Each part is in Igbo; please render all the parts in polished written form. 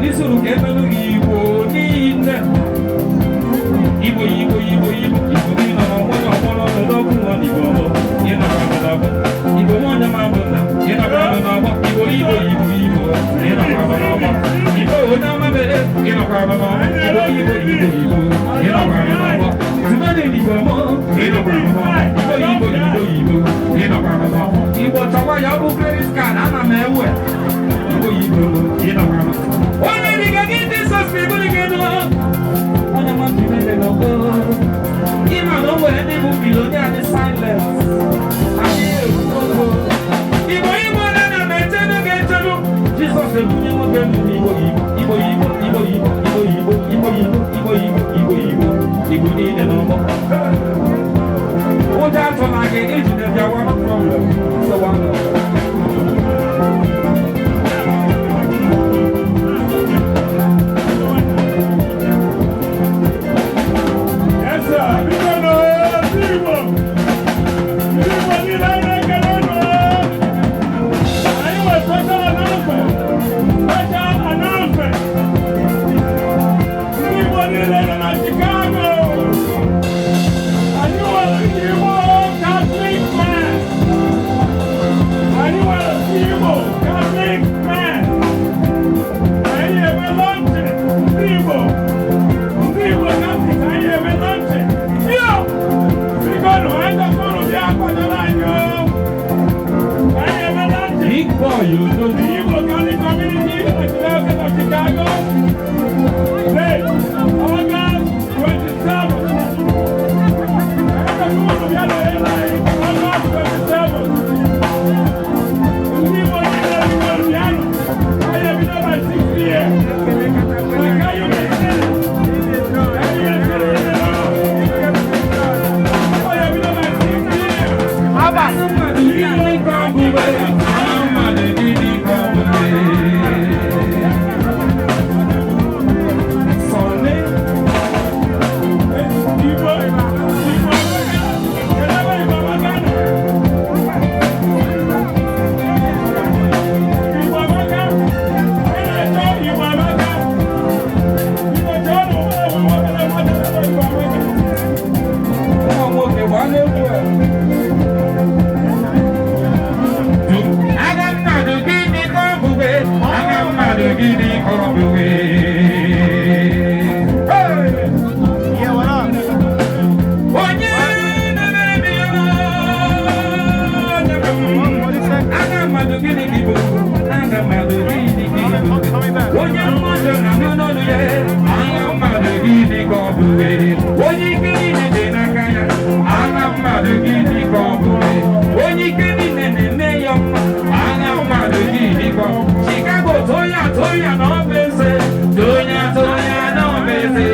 N'isuru ka emelu gị. Igbo niile, Igbo, Igbo, Igbo, Igbo, Igbo gị nọ n'ọgbọ n'ọgbọ n'ọgbọ nwa n'Igbo ọgbọ ị nọkwa n'ọgbọ Igbo nwa ma bụ nna ị nọkwa n'ọgbọ Igbo, Igbo, Igbo, Igbo ị nọkwa n'ọgbọ Igbo onye ọma mere ị nọkwa n'ọgbọ Igbo, Igbo, Igbo, Igbo ị nọkwa n'ọgbọ Tụmadị Igbo mụ ị nọkwa n'ọgbọ Igbo, Igbo, Igbo, Igbo ị nọkwa n'ọgbọ Igbo chọwa ya ọ bụ credit card ana m ewe Igbo, Igbo ị nọkwa n'ọgbọ onye dịka gị Jizọs iburu gị nụ onye ma jimere n'ọgbọ ịma na o nwere ndị bụ billionaire dị silent adịghị ekwu okwu. Igbo, Igbo na na m echenu gị echenu Jizọs ebunye nwoke m n'Igbo, Igbo, Igbo, Igbo, Igbo, Igbo, Igbo, Igbo, Igbo, Igbo, Igbo, Igbo, Igbo, Igbo niile n'ọgbọ ụjọ atụla gị ijide bịawa, no problem. So one love. Yes, sir. Biko nụ, ndị Igbo. Ndị Igbo niile, anyị na-ekele unu. Anyị nwere special announcement. Special announcement. Ndị Igbo niile nọ na Chicago. Anyị nwere Igbo Catholic Mass. Anyị nwere Igbo Catholic Mass. Anyị eme luncheon ndị Igbo. Ndị Igbo Catholic, anyị eme luncheon. Yo! Biko nụ, anyị chọkwa unu bịa kwadoro anyị o. Anyị eme luncheon. Big boy, you know. The Igbo Catholic Community, Archdiocese of Chicago. Date, August 27th. Anyị chọkwa unu bịa nọnyere anyị, August 27th. Ndị Igbo niile, biko bịanụ. Anyị ebido by 6 p.m. Maka anyị mechiri. Anyị mechiri Anyị ebido by 6 p.m. Mmadụ gịnị ka ọ bụ mmadụ gịnị ka ọ bụ Sọnị. Igbo, Igbo, kedu ebe Igbo Amaka nọ? Igbo Amaka, anyị na-achọ Igbo Amaka. Igbo chọọ nụ ụmụ nwoke na mmadụ na Igbo Amaka. Nwa nwoke gbaa n'egwu a. Agha mmadụ gịnị ka ọ bụ? Agha mmadụ gịnị ka ọ bụ? Hey! Yeah, what up? Onye na-emere m ihe agha mmadụ gịnị ka ị bụ? Agha mmadụ gịnị ka ị bụ? Coming back. Onye mmadụ na-anụ n'ọnụ ya, agha mmadụ gịnị ka ọ bụ? Onye ike niile dị n'aka ya, agha mmadụ gịnị ka ọ bụ? Onye ike niile na-eme ya mma, agha mmadụ gịnị ka ọ bụ? Chicago, too ya, too ya na ọ bụ eze, too ya, too ya na ọ bụ eze.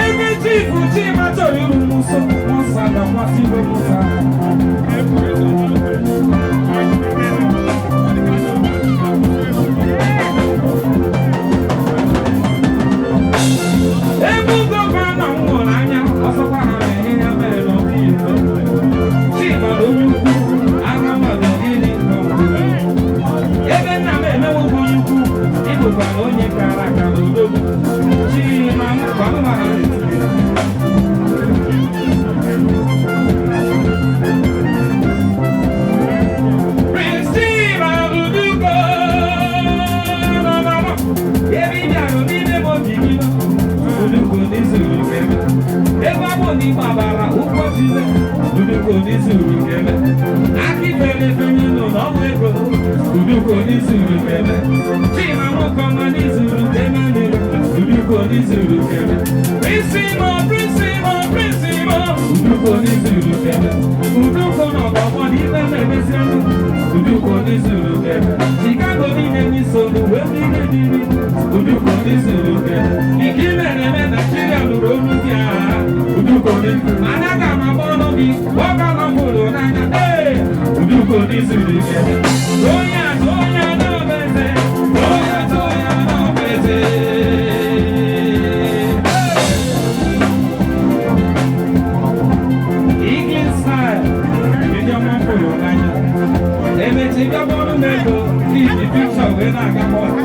Ebe chifu Chima chọrọ iru m nso, Musa ga-akwasị iwe Musa. Ebe gọvanọ m hụrụ anya ọsọkwa ha mere ihe ya mere n'ọfịs Chima na onye ukwu, agha mmadụ gịnị ka ọ bụ? Ebe nna m emewo onye ukwu, ịbụkwa na onye kara aka n'odogwu Chima m gwanụmara. Prince Chima Uduko ebe ị bịarụ n'ime m obi gị Uduko n'izuru eme ebe ọ bụ na ịgba gbabara ụkwụ jide Uduko n'izuru eme aka ifere efenye n'ụlọ ọgwụ ego Uduko n'izuru eme Chima nwoke ọma n'izuru eme n'elu Uduko n'izuru eme Prince Imo, Prince Imo, Prince Imo, Uduko n'izuru eme Uduko n'ọgbọgbọ n'ime na-emezi ọnụ Uduko n'izuru eme Chicago niile n'isolu wee mmiri dịrị Uduko n'izuru eme nke ị mere eme Naijiria lụrụ olu gị agha Uduko n'izuru mana aga m agba ọnụ gị ọgala m hụrụ n'anya ee Uduko n'izuru eme onye atụ onye n'obeze onye atụ onye n'obeze. Mesị bịa bọọlụ m ego iji pikchọ wee na-aga mọlụ.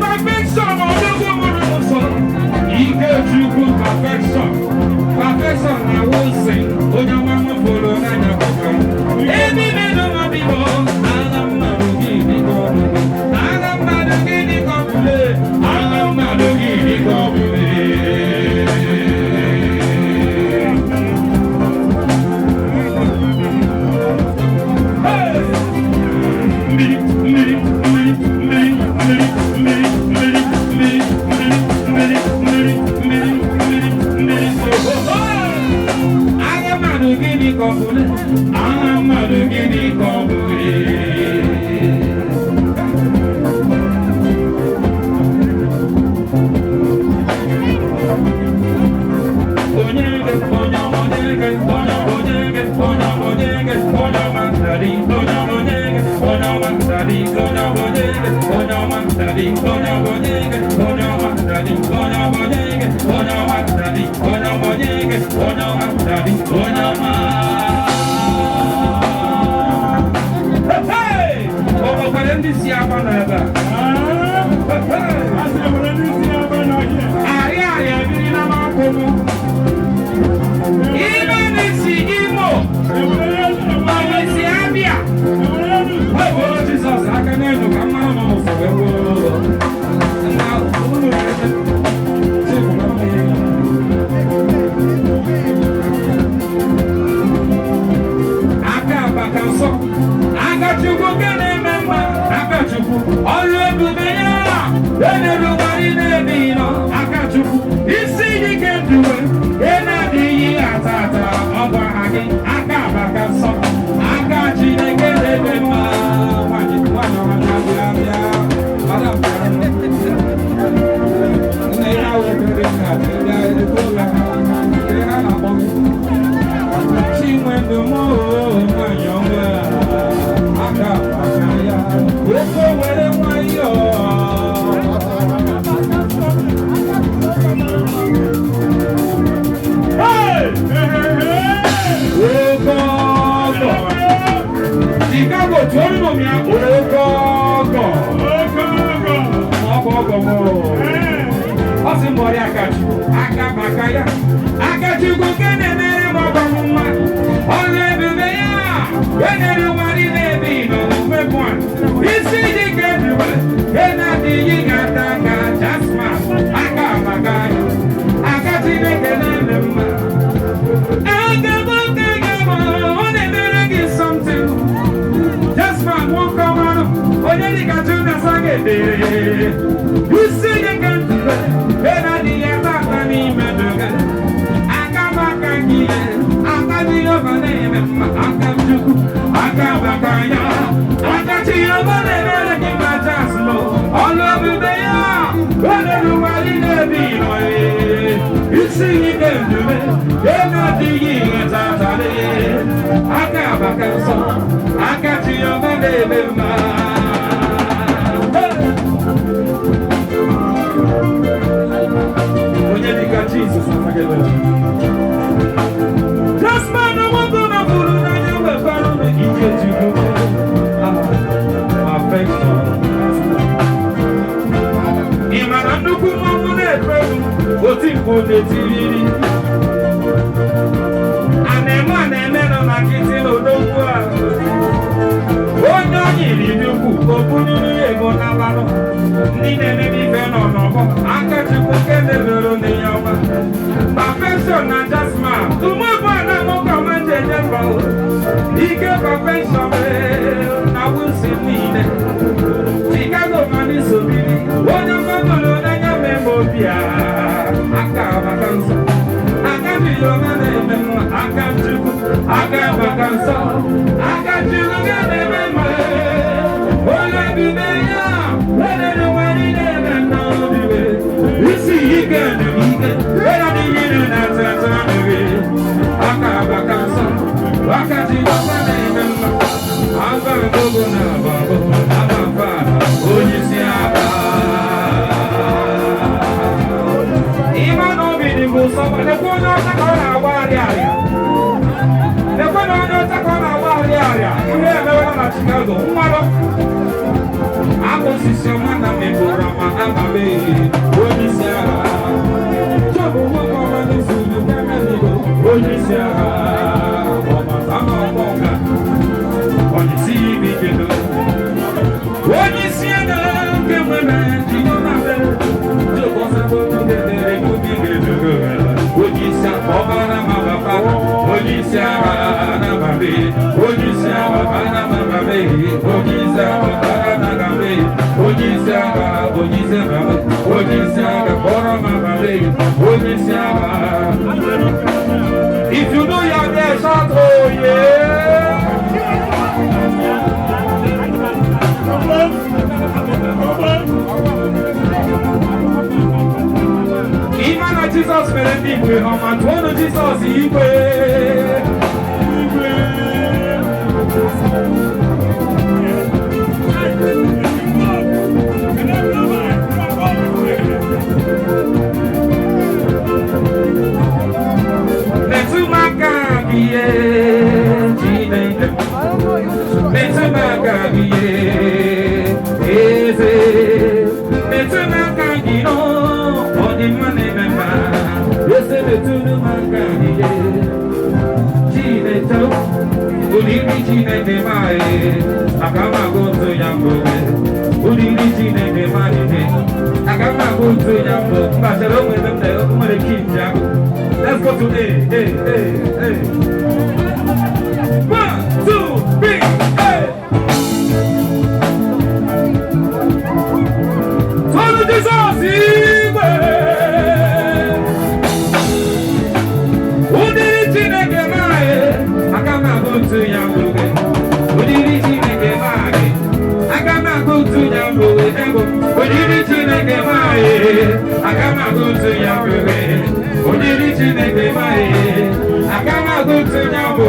Perfection ọdọgwụ mụrụ nsọ. Ikechukwu perfection. Perfection na wụsị onye ọma m fụrụ n'anya pụta. Ebe mmadụ ma biko, ala mmadụ gị dịka ọ bụ. Ala mmadụ gị dịka ọ bụ. Ala mmadụ gị dịka ọ bụ. Hey! Mmiri, mmiri, mmiri, mmiri, mmiri, mmiri, mmiri, mmiri, mmiri, mmiri, mmiri, mmiri, mmiri, mmiri. Agha mmadụ gịnị ka ọ bụ? Agha mmadụ gịnị ka ọ bụ? Onye gị, onye onye gị, onye onye gị, onye onye gị, onye ọma dari, onye onye gị, onye ọma dari, onye onye gị, onye ọma dari, onye onye gị, onye ọma dari, onye onye gị, onye ọma dari, onye onye gị, onye ọma dari, onye ọma. Hey! O nwekwara ndị si agba n'ebe a? Hey! Asị enwere ndị si aba n'ọhịa. Arịa arịa ebiri na makwụ m. Ime n'isi Imo, Enwere ya ma ọ bụ si Abịa. enwere ya n'ụzọ. Wee Jizọs aka n'elu ka mmanụ nọ n'ụzọ wee gwuo ụlọ. Nna unu na-eme. Chief, na mma ihe ya. Aka abaka nsọ. Aka Chukwu nke na-eme mma. Aka Chukwu ọrụ ebube ya. Enerugharị n'ebe ị nọ. Aka Chukwu isi ike nduwe. Ị na-adịghị ata ata ọ bụ aha gị. Aka abaka nsọ. Aka Chineke na-eme mma. Nwanyị nwanyị ọma na-abịa abịa. Madam, nne ya wee credit card, ndị ego ụlọ ha, nke ha na-akpọ gị. Chinwendu m oo, nwanyị ọma, aka maka ya, ofe were nwayọọ. Hey! Hey, hey, hey! Oke ọgọ. Chicago tụọrọ m ya oke ọgọ. Oke ọgọ. Ọgọ ọgọ m oo. Ee. Ọ sị m ọrịa Akachukwu, aka maka ya. Akachukwu nke na-emere m ọgọ m mma. Ọrụ ebube ya, enyere ụwa niile ebe ị nọ n'omegbu a. Isi dị ka ebube, e na-adịghị ga-ata aka Jasma, aka maka ya. Aka Chineke na-eme mma. Aka m aka gị ma ọ na-emere gị something. Jasma nwoke ọma, onye dịka Judas a ga-edere. Isi dị ka ntụbe, e na-adịghị ata ata n'ime ndụ gị. Aka m aka gị, aka Jehova na-eme mma, aka Chukwu, aka maka ya. Aka Jehova na-emere gị mma Jasma, ọlụ ebube ya, o na-erugharị n'ebe ị nọ. Isi ike ndube, e na-adịghị ata ata aka maka nsọ, aka Jehova na-eme mma. Hey! Onye dịka Jizọs amaghị ebe. Jasma na nwoke na bụrụ n'anya wekwara ụlọ ike Chukwu. Ah, perfection. Ị ma na nnukwu mmọnwụ na-efe egwu, oti mkpu na-etiriri. A na-eme a na-eme nọ na nkịtị n'odogwu a. Onye ọ nyiri dị ukwu, o bunyere ya ego n'abalụ. Ndị na-emebe ife nọ n'ọgbọ, aka Chukwu nke debere n'ihe ọma. Perfection na Jasma, tụmọbụ a na nwoke ọma ji eje mba o. Ike perfection na wusi niile. Chicago mani sobiri, onye mmadụ n'anya meme obi a. Aka maka nsọ, aka Jehova na-eme mma, aka Chukwu, aka maka nsọ, aka Chukwu ga na-eme mma. Onye ebube ya, onye nwanyị na-eme mma obi isi ike dị ike, onye adịghị ire na-ata ata nri. Aka maka nsọ, aka Jehova na-eme mma. Aba mbogo na ababo, aba mfa, onye isi aba. Onye ọcha ka ọ na-agba arịa arịa. Lekwe na onye ọcha ka ọ na-agba arịa arịa. Ihe emewela na Chicago. Mmadụ. Akpụsisi ọma na mebụrụ ma ababe onye isi agha. Job nwoke ọma n'usoro kemeligo onye isi agha. Ọbata ma ọgbọ nka. Onye isi ibi kedo. Onye isi agha nke nwere jigo na be. Job ọsabụ kedere n'obi gedogo. Onye isi agha ọbara ma baba. Onye isi agha na babe. Onye isi agha ọbara ma babe. Onye isi agha ọbara na babe. Onye isi agha, onye isi agha, onye isi agha kpọrọ ma babe. Onye isi agha. If you know you are there, shout oh yeah. Ịma na Jizọs mere ndị Igbo ihe ọma, tụọnụ Jizọs igwe. Igwe. Metụ m aka gị ihe Chineke m. Metụ m aka gị ihe eze. Metụ m aka gị nọ, ọ dị mma na-eme mma. Eze metụrụ m aka gị ihe Chineke m. Ụdịrị Chineke m anyị, aka m agụ ntụ ya mbụ. Ụdịrị Chineke m anyị, aka m agụ ntụ ya mbụ. Mba, chere o nwere m na o nwere kii ahụ. Let's go to A, A, A, A. 1, 2, 3, A. Tolu Jizọs igwe. Ụdịrị Chineke maghị, aka m agụ ntụ ya mbụ. Ụdịrị Chineke maghị, aka m agụ ntụ ya mbụ. Ego. Ụdịrị Chineke maghị, aka m agụ ntụ ya mbụ. Ụdịrị Chineke maghị, aka m agụ ntụ ya mbụ.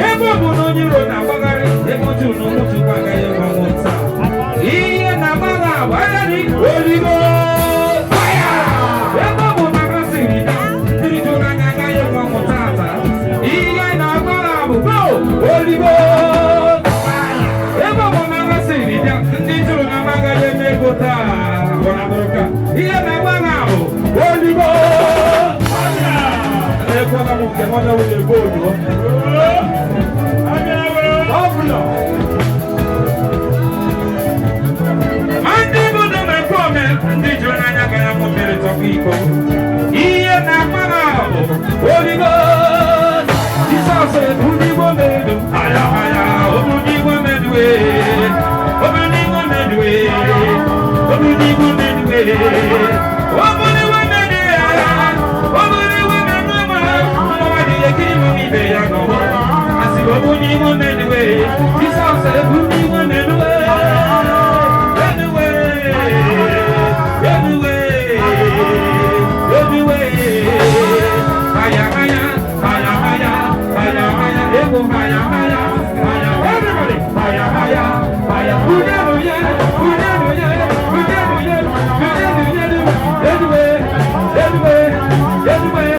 Ebe ọ bụ na onye iro na-agbagharị, ebe otu na ụmụ Chukwu agaghị agbanwe taa. Ihe na-agbagha agbagharị oligo fire. Ebe ọ bụ na ha siri na mmiri jụrụ anya agaghị agbanwe tata. Ihe na-agbagha bụ go oligo fire. Ebe ọ bụ na ha siri na ndị jụrụ na agaghị eme ego taa. Ọ na-abụrụ ka ihe na-agbagha bụ oligo fire. Ekwela m nke nwanne nwunye goolu. Ọbụla. Ndị obodo na-ekwe ome ndị jụrụ n'anya ka ya mụ mmiri tọkwa iko. Ihe na-akpara bụ oligo Jizọs obuligbo medu aya aya obuligbo medu ee obuligbo medu ee obuligbo medu ee